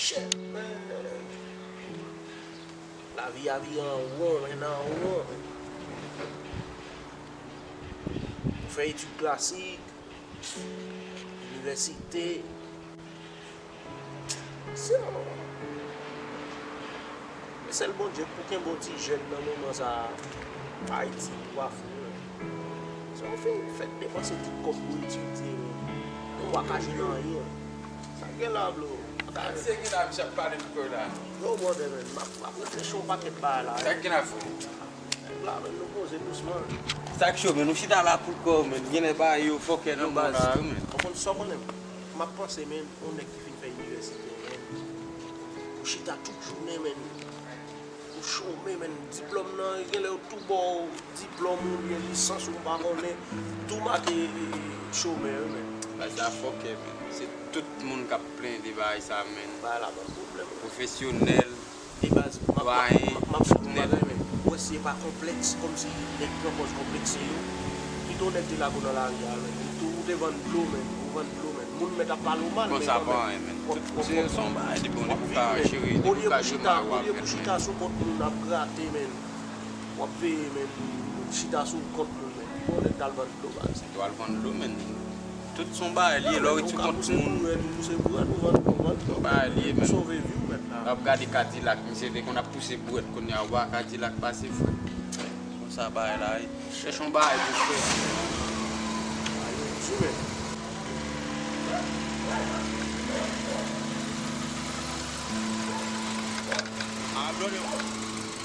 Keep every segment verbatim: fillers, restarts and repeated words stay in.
Shit, man. Lavi a vire an won, men an won. Ou fè etid klasik, inivèsite. Se yon, e sèl Bondye k pou kenbe yon ti jèn nan moman sa a, Ayiti, pou pa fou, non. Se yon fin fèt depanse tout kòb pou etidye, men nou pa ka jwenn anyen. Sa gen la, bro. Sa gen la, misye ap pale pou kò la. Yo, brother, man, m ap, m ap reflechi yon pakèt bagay la. Sa gen la, frè? La, men nou poze dousman. Sa k cho, men nou chita la pou kò, men genlè bagay yo fòkè nan mond la, men. Ou konn sa w konnen? M ap panse, men, yon nèg ki fin fè inivèsite, men. Ou chita tout jounen, men. Ou chome, men. Diplòm nan, genlè yo tou ba w diplòm oubyen lisans ou m pa konnen. Tou make, e, e, chomè, wi, men. Bagay sa fòkè, men. Se tout moun k ap plenyen de bagay sa, men. Bagay la ban pwoblèm. Pwofesyonèl, e baz, m ap, m ap, m ap, m ap sot yon bagay, men. Ou wè si e pa konplèks, kòmsi nèg pran pòz konplekse yo. Kite yon nèg te lage w nan lari a, men. Ou tou, ou te vann dlo, men. Ou vann dlo, men. Moun mèt ap pale w mal, men kanmenm. Konsa pa anyen, men. W ap, w ap, w ap, w ap viv, men. Olye pou chita, olye pou chita sou kont moun ap grate, men. W ap peye, men. Chita sou kont moun, men. Pi bon nèg t al vann dlo, baz. Yo al vann dlo, men. Tout se yon bagay li ye, lè w ret sou kont moun. Tout bagay li ye, men. W ap gade Kadilak, misye te konn ap pouse bouwèt, kounye a, w pa Kadilak pase, frè. Konsa bagay la ye. Chèche yon bagay pou fè. Sou, men. A, blode.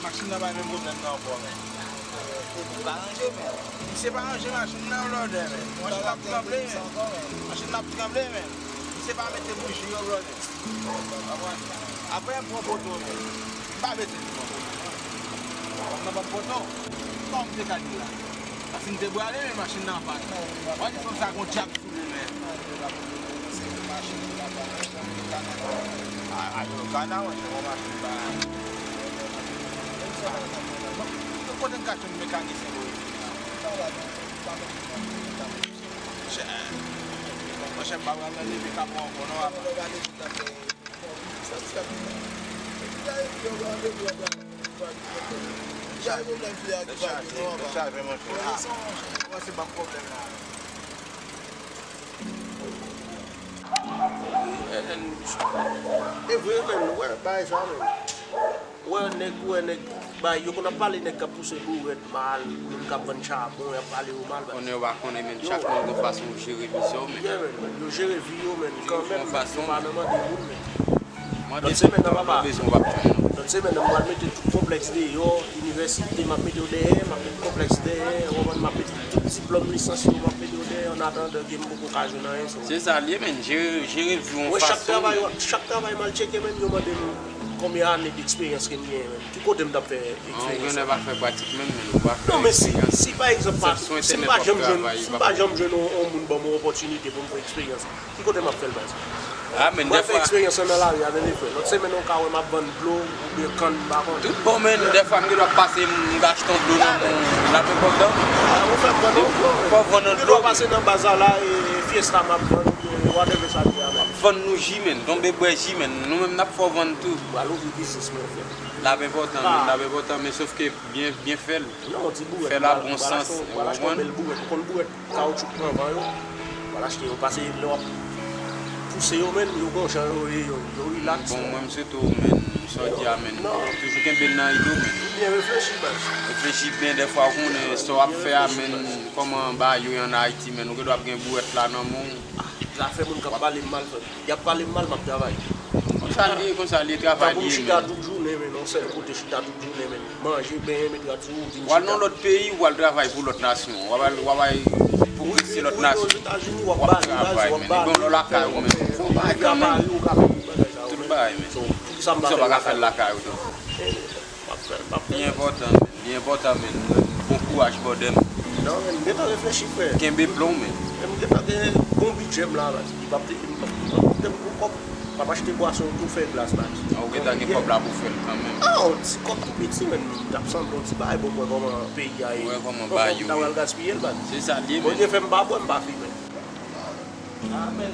Machin nan pa menm pwoblèm nan ankò, men. Li pa ranje, men. Misye pa ranje machin nan, blode, men. Machin nan ap tranble, men. Machin nan ap tranble, men. Misye pa mete bouji yo, blode. Apre, m pran poto, men. M pa mete li pran poto. Kòm nan pa poto, kòm te ka di la. Paske m te prale, men machin nan pa. Wè, fanm sa gon djab. A, a, yo, Gana, mwen, se yon machin pa. Kote m ka jwenn mekanisyen pou etid la? Monchè, monchè, m pa pral nan leve kapon ankò, non, apa. Chaje, chaje, monchè. Kòmanse ban m pwoblèm la. E vre, men, ou wè, bagay sa, men. Ou wè, nèg, ou wè, nèg, bay, yo konn ap pale nèg k ap pouse bouwèt mal, moun k ap vann chabon, y ap pale yo mal, bay. Konnen yo pa konnen, men, chak moun gon fason yo jere mizè yo, men. Yeah, men, yo jere vi yo, men, kanmenm, yo pa nan mande moun, men. Lòt semèn nan, papa. Lòt semèn nan, m pral mete tout konplèks deyò, inivèsite, m ap mete yo dèyè, m ap mete konplèks dèyè, ou konprann, m ap mete tout diplòm lisans yo, m ap mete yo dèyè, an atandan ke m poko ka jwenn anyen, so. Se sa l ye, men, jere, jere vi w yon fason. Chak travay, chak travay m al tcheke, men, yo mande m konbyen ane deksperyans ke m genyen, men. Ki kote m t ap fè eksperyans sa? Ou genlè pa fè pratik menm, men ou pa fè eksperyans. Non, men si, si pa egzanp, si m pa janm jwenn, si m pa janm jwenn yon, yon moun ban m yon opòtinite pou m fè eksperyans, ki kote m ap fè l, baz? A, men, dèfwa. Mwen fè eksperyans lan nan lari a, men, frè. Lòt semèn, ou ka wè m ap vann dlo, oubyen kann, m pa konnen. Tout bon, men, dèfwa, m gen dwa pase, m, m ka achte yon dlo nan men w, l ap enpòtan. A, ou fè m vann yon dlo, men. Fò w vann yon dlo. M gen dwa pase nan bazar la, e, e Fiesta m ap vann, oubyen whatever sa l ye a, men. Vann nou ji, men. Tonbe bwè ji, men. Nou menm, n ap fè w vann tou. Pral ouvri biznis, men, frè. L ap enpòtan, men, l ap enpòtan, men sof ke byen, byen fè l. Non, ti bouwèt. Fè l a bon sans, ou konprann? Bèl bouwèt, ou konn bouwèt kawotchou k pran van yo. Pral achte yo, pase lè w ap pouse yo, men, yo gon jan yo ye, yo, yo rilaks. Bon, mwen, m swete w, men, sa w di a, men, toujou kenbe l nan ide w, men. Byen reflechi, baz. Reflechi byen, dèfwa, ou konnen sa w ap fè a, men, kòman bagay yo ye ann Ayiti, men, ou gen dwa ap gen bouwèt la nan men w. Zafè moun k ap pale m mal, frè. Y ap pale m mal, m ap travay. Konsa l ye, konsa l ye, travay li ye, men. Tankou m chita tout jounen, men, nan yon sèl kote, chita tout jounen, men. Manje, benyen, met rad sou ou, vin chita. W al nan lòt peyi, w al travay pou lòt nasyon. W ap al, w ap al pwogrese lòt nasyon. Wi, wi, wi, Ozetazini, w ap travay, men. Ebyen, w lakay ou, men. Fò w bay kanmenm. Tout bagay, men. So, poukisa m pa fè l lakay ou tou? M ap fè l, m ap fè l. Li enpòtan, men. Li enpòtan, men. Bon kouraj, brother, men. Non, men, m gentan reflechi, frè. Kenbe plan w, men. Men m gentan gen bon bidjè m la, baz. Li p ap te, li p ap, li p ap te m pou kòb. M ap achte bwason, tou fè glas, baz. A, ou gentan gen kòb la pou fè l kanmenm. A, yon ti kòb tou piti, men. Li t ap sanble yon ti bagay, bon, mwen kòman peyi a ye. Mwen kòman bagay yo ye. Bon, m ta pral gaspiye l, baz. Se sa l ye, men. Bondye fè m pa bwè, m pa fimen. Amen.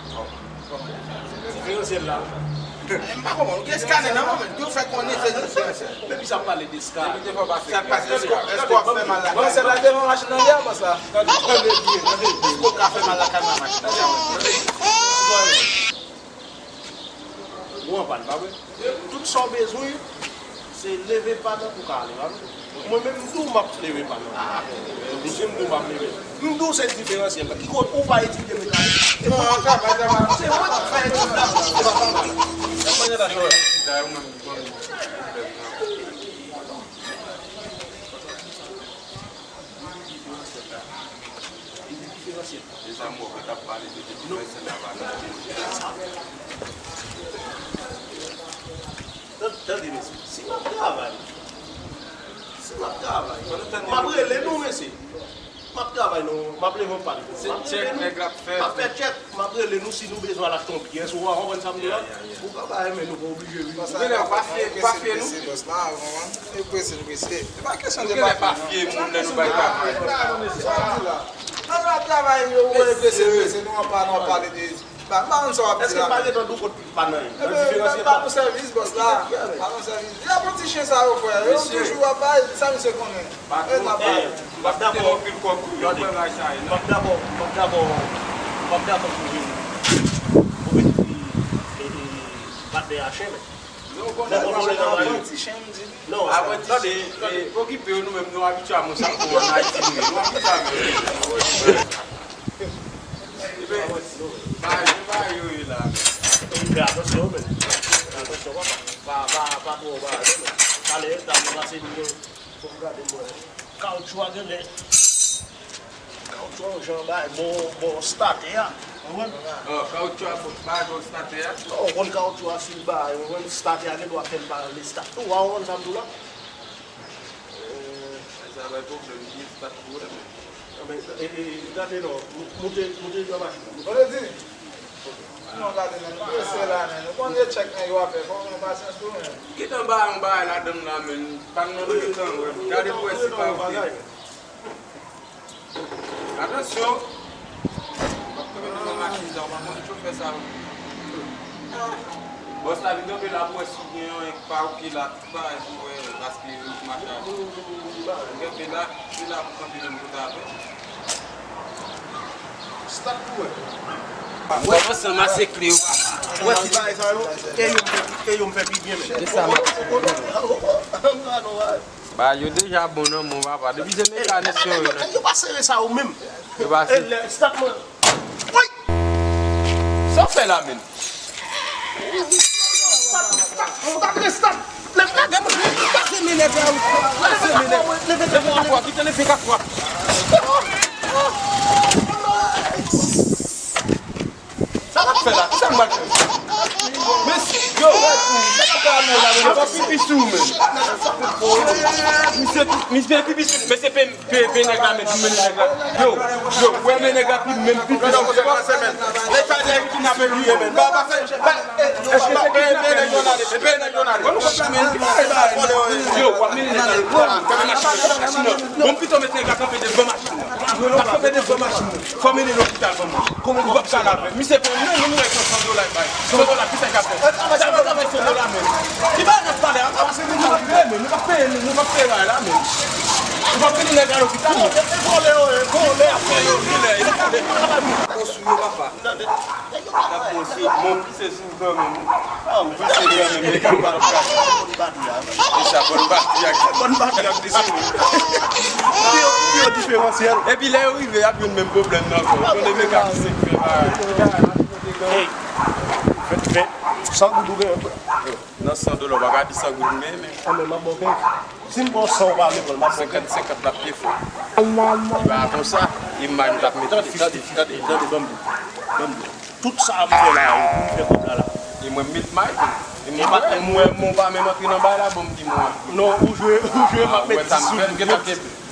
Ti finansyèl la. M pa konprann. Ou gen eskanè nan men w, men. Yo fè konnen se nan finansyèl. Depi sa pale de eskanè. Sa k pase? Èske èske w ap fè mal lakay? Bon, se la devan machin nan, devan sa. Tande, tande byen, tande byen. Èske w ka fè mal lakay nan machin nan? Ou anpann, pa vre? Tout sa w bezwen, se leve pa nan pou ka ale, pa vre? Mwen menm, m tou, m ap leve pa nan. M di m tou, m ap leve. M tou, se diferansyèl la. Ki kote ou pa etidye mekanik? Se mwen ki fè etid la. Li diferansyèl. Li diferansyèl. Deja m wè w t ap pale de diferansyèl la, pa nan. Tande, tande, mesye. Si m ap travay, si m ap travay, m ap rele nou, mesye. M ap travay, non. M ap leve yon pa. M ap rele nou. M ap fè tchèk. M ap rele nou si nou bezwen al achte yon pyès ou a, w konprann sa m di la? Ou ka ba men nou, pa oblije vini. Ou genlè pa fye, pa fye nou. Prese, prese, bòs la, ou konprann? E prese, prese. Se pa kesyon de pa fye. Ou genlè pa fye moun lè nou bay travay. Sa m di la. Nan nou ap travay, yo, ou wè prese, prese, nou an pa, nou ap pale de, pa, pa konn sa w ap di la. Èske pa gentan dou kot pa nan yon diferans? Ba nou sèvis, bòs la. Ba nou sèvis. Di a bon ti chen sa yo, frè. Yo toujou ap bay, sa misye konnen. Patwon, m ap dakò, m ap dakò, m ap dakò, m ap dakò pou vin, pou vin di, e, e, patnè a chen, men. Non, konn sa, apranti chen, m di. Non, apranti chen, e, okipe yo, nou menm, nou abitye a moun sa pou ann Ayiti, nou ye. Nou abitye a moun. Ebyen, bagay, bagay yo ye la, men. Fè atansyon, men. Fè atansyon, papa. Pa, pa, pa twò bagay, non, men. Talè, dam nan pase m yo. Fò m gade m wè. Kawoutchou a genlè. Kawoutchou a yon jan bay bò, bò statè a. Ou konprann? Oh, kawoutchou a bay bò statè a? Non, ou konn kawoutchou a si l bay, ou konprann, statè a gen dwa fè l pa rele stat tou. Ou konprann sa m di w la? Eh, sa bay pwoblèm, li stat tou, eh. Anben, e, e, gade non, moute, moute nan machin nan. Vòlè di. Non, gade, men, nou prese la, men. Nou konn se tchèk nèg yo ap fè. Fò w gen pasyans tou, men. Gentan ba yon bagay ladann la, men. Pa nan letan, wè. Gade pou wè si pa oke. Atansyon. W ap kanpe devan machin sa, w pa konn chofè sa yo. Bòs la vin kanpe la pou wè si gen yon pa oke la. Bagay pou wè, paske yo mache avè m. Gen pe la, pe la pou kanpe menm kote avè m. Start pou wè. Mwen ansanm a se kle yo pase. Ou wè ti bagay sa yo? E yo, e yo m fè pi byen menm. Se sa m ap di. Ba, yo deja bon nan men w, papa. Depi se mekanisyen yo ye. Yo pa sere sa yo menm. Yo pa sere. Start mwen. Woy! Sa w fè la menm? Stop, stop, stop, stop. Lève, lève, lève. Lase men nèg la, wi. Lase men nèg la. Leve katwa, kite leve katwa. Sa w ap fè la? Kisa m pral fè? Mesye, yo, yo pa pipi sou ou menm. Misye, misye pipi sou, mesye pe Pe, pe nèg la, men, pi men nèg la. Yo, yo, wè men nèg la, pi men, pi, pi. Leta nèg ki n ap touye, men. Ba, ba, fè, ba, èske se ki n ap fè? Yo, w ap mennen nèg la lopital, fè machin nan. Bon, pito met nèg la kanpe devan machin nan. Kanpe devan machin nan. Fò mennen lopital ban mwen. Ou p ap ka lave. Misye pran men, nou wè san dola l bay. San dola, kisa l ka fè? San dola bay san dola, men. Ki bagay n ap pale a? Nou p ap peye, men. Nou p ap peye, men. Nou p ap peye bagay la, men. Nou p ap mennen nèg la lopital, men. E vòlè yo ye, vòlè ap fè yo, vilè, e vòlè. Bon sou yo, papa. N ap bon sou, bon pise sou kanmenm. Bon pise kanmenm, nèg la pa ap ka. E sa, bòn bati ak, bòn bati ak desi. Yo, yo diferansyèl. Epi lè yo rive, y ap jwenn menm pwoblèm nan ankò. Ou konnen mekanisyen k fè bagay. Hey, fè, fè, san goud ou genyen? Nan san dola, ou pa ka di san goud ou genyen, men. Anben, m ap ba w kenz. Si m ba w san, ou pa vle pran l, m ap ba w kenz. Senkant senkant la pye fò. Li pa konsa, imaj nou t ap mete fifti fifti. Tande, tande, tande, ban m di w. Ban m di w. Tout sa a m fè la, wi, pou m fè kòb la la. E mwen m met may tou. E mwen pa, e mwen, mwen pa menm antre nan bay la, bon, m di mwen. Non, ou jwe, ou jwe, m ap met dis sou li.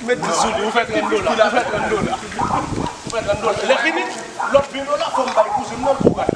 Met dis sou li, ou fè trant dola, ou fè trant dola. Ou fè trant dola. Lè fini, lòt ven dola, fò m bay kouzen m nan pou gade.